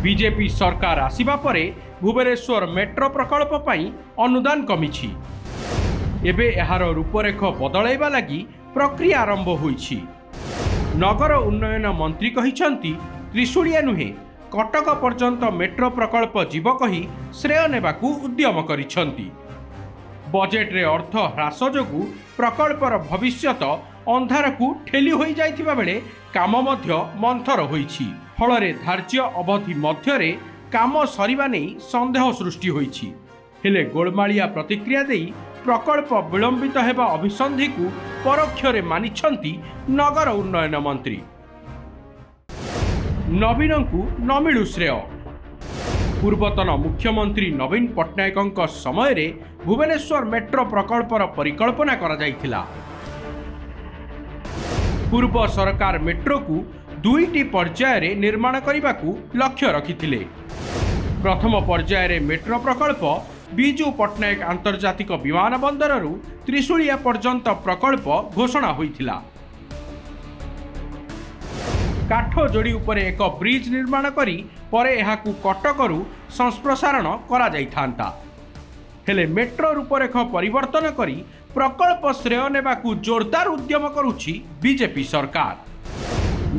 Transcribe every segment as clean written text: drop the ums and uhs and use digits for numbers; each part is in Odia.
ବିଜେପି ସରକାର ଆସିବା ପରେ ଭୁବନେଶ୍ୱର ମେଟ୍ରୋ ପ୍ରକଳ୍ପ ପାଇଁ ଅନୁଦାନ କମିଛି। ଏବେ ଏହାର ରୂପରେଖ ବଦଳାଇବା ଲାଗି ପ୍ରକ୍ରିୟା ଆରମ୍ଭ ହୋଇଛି। ନଗର ଉନ୍ନୟନ ମନ୍ତ୍ରୀ କହିଛନ୍ତି, ତ୍ରିଶୁଳିଆ ନୁହେଁ, କଟକ ପର୍ଯ୍ୟନ୍ତ ମେଟ୍ରୋ ପ୍ରକଳ୍ପ ଯିବ କହି ଶ୍ରେୟ ନେବାକୁ ଉଦ୍ୟମ କରିଛନ୍ତି। ବଜେଟରେ ଅର୍ଥ ହ୍ରାସ ଯୋଗୁଁ ପ୍ରକଳ୍ପର ଭବିଷ୍ୟତ ଅନ୍ଧାରକୁ ଠେଲି ହୋଇଯାଇଥିବା ବେଳେ କାମ ମଧ୍ୟ ମନ୍ଥର ହୋଇଛି। ଫଳରେ ଧାର୍ଯ୍ୟ ଅବଧି ମଧ୍ୟରେ କାମ ସରିବା ନେଇ ସନ୍ଦେହ ସୃଷ୍ଟି ହୋଇଛି। ହେଲେ ଗୋଳମାଳିଆ ପ୍ରତିକ୍ରିୟା ଦେଇ ପ୍ରକଳ୍ପ ବିଳମ୍ବିତ ହେବା ଅଭିସନ୍ଧିକୁ ପରୋକ୍ଷରେ ମାନିଛନ୍ତି ନଗର ଉନ୍ନୟନ ମନ୍ତ୍ରୀ। ନବୀନଙ୍କୁ ନ ମିଳୁ ଶ୍ରେୟ। ପୂର୍ବତନ ମୁଖ୍ୟମନ୍ତ୍ରୀ ନବୀନ ପଟ୍ଟନାୟକଙ୍କ ସମୟରେ ଭୁବନେଶ୍ୱର ମେଟ୍ରୋ ପ୍ରକଳ୍ପର ପରିକଳ୍ପନା କରାଯାଇଥିଲା। ପୂର୍ବ ସରକାର ମେଟ୍ରୋକୁ ଦୁଇଟି ପର୍ଯ୍ୟାୟରେ ନିର୍ମାଣ କରିବାକୁ ଲକ୍ଷ୍ୟ ରଖିଥିଲେ। ପ୍ରଥମ ପର୍ଯ୍ୟାୟରେ ମେଟ୍ରୋ ପ୍ରକଳ୍ପ ବିଜୁ ପଟ୍ଟନାୟକ ଆନ୍ତର୍ଜାତିକ ବିମାନ ବନ୍ଦରରୁ ତ୍ରିଶୁଳିଆ ପର୍ଯ୍ୟନ୍ତ ପ୍ରକଳ୍ପ ଘୋଷଣା ହୋଇଥିଲା। କାଠଯୋଡ଼ି ଉପରେ ଏକ ବ୍ରିଜ୍ ନିର୍ମାଣ କରି ପରେ ଏହାକୁ କଟକରୁ ସଂପ୍ରସାରଣ କରାଯାଇଥାନ୍ତା। ହେଲେ ମେଟ୍ରୋ ରୂପରେଖ ପରିବର୍ତ୍ତନ କରି ପ୍ରକଳ୍ପ ଶ୍ରେୟ ନେବାକୁ ଜୋରଦାର ଉଦ୍ୟମ କରୁଛି ବିଜେପି ସରକାର।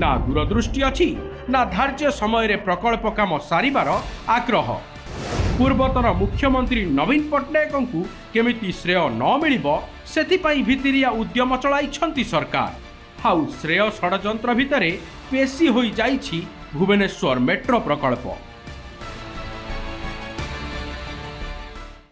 ନା ଦୂରଦୃଷ୍ଟି ଅଛି, ନା ଧାର୍ଯ୍ୟ ସମୟରେ ପ୍ରକଳ୍ପ କାମ ସାରିବାର ଆଗ୍ରହ। ପୂର୍ବତନ ମୁଖ୍ୟମନ୍ତ୍ରୀ ନବୀନ ପଟ୍ଟନାୟକଙ୍କୁ କେମିତି ଶ୍ରେୟ ନ ମିଳିବ, ସେଥିପାଇଁ ଭିତିରିଆ ଉଦ୍ୟମ ଚଳାଇଛନ୍ତି ସରକାର। ଆଉ ଶ୍ରେୟ ଷଡ଼ଯନ୍ତ୍ର ଭିତରେ ପେଶି ହୋଇଯାଇଛି ଭୁବନେଶ୍ୱର ମେଟ୍ରୋ ପ୍ରକଳ୍ପ।